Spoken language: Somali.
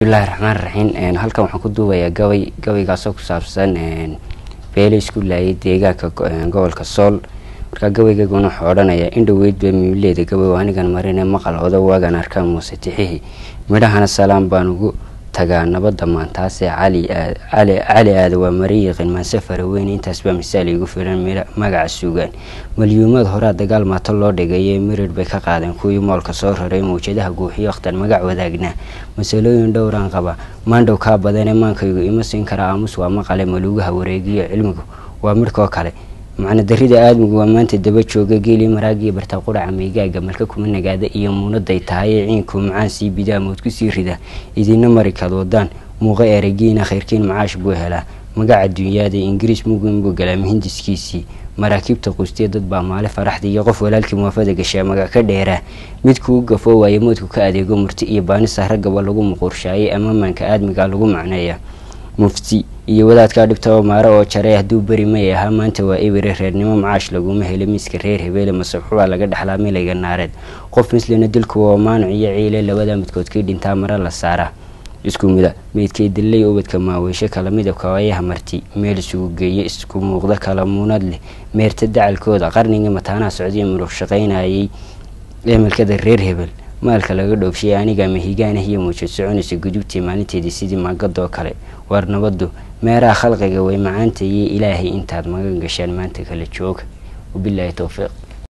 Bismillahi raxmaan raxiim. Halkan waxaan ku duubayaa gabay, gabaygaasoo ku saabsan beelo isku laayay deegaanka gobolka Sool. Markaa gabaygayguna wuxuu odhanayaa: in dhoweyd ba miileeda gabay oo anigan marine maqal odo waagan arkaa muuse tixihii midhahana salaan baan ugu tagaa nabadda maantaase. Cali Cali Cali aada waa marin yiqiin maanse faraweyn, intaas baa misaal igu filan magaca suugaan. Malyuumad horaa dagaal maato loo dhigaye, mirir bay ka qaadeen kuwii moolka soo raray, mawjadaha guuxiyo wakhtan magac wadaagnaa. Masalooyin dhowraan qaba maandhow kaa badane, maankaygu ima siin kara aamus waa maqale. Maluugaha wareegiyo cilmigu waa midhkoo kale, macna darida aadmigu waa maanta daba jooga. Geeli maraagiyo barta quraca meygaaga malka kuma nagaada iyo muunaday tahay, ciinku macaan sii bidaa mood ku sii rida. Idina mari kaad wadaan muuqa eregiina, khayrkiin macaash buu helaa magaca dunyaada. Ingiriis mugin buu galaa mihindiskiisii, maraakiibta quustiya dad baa maale faraxda iyo qof walaalkii muwaafada gashaa magac ka dheeraa. Mid kuu gafo waaye moodku ka adeego, murti iyo baanisa raggaba lagu muquurshaayay, ama maanka aadmiga lagu macneeya. Mufti iyo wadaadkaa dhibtaba maaro oo jaray, hadduu beri may ahaa maanta waa ebere. Reernimo macaash laguma helo miiska reer hebeele, masaxubaa laga dhexlaa milayga naareed. Qof mislina dilku waa maanuc iyo ciile, labada midkood kii dhintaa mara la saaraa. Isku mida meydkay dillay ubadka maaweysho, kala midabka waayaha marti meel isugu geeye, isku muuqda kala muunad leh meerta dacalkooda. Qarnigii mataanaha socdiya muruq shaqaynayay, emelkada reer hebel maalka laga dhoofshay. Aniga mahigaanah iyo muujad soconaysa gudubtii maalinteedii sidii maagadoo kale. Waar nabadu meeraha khalqiga way macaantaye, ilaahay intaad magan gashaan maanta kala jooga. Wabilaahi towfiiq.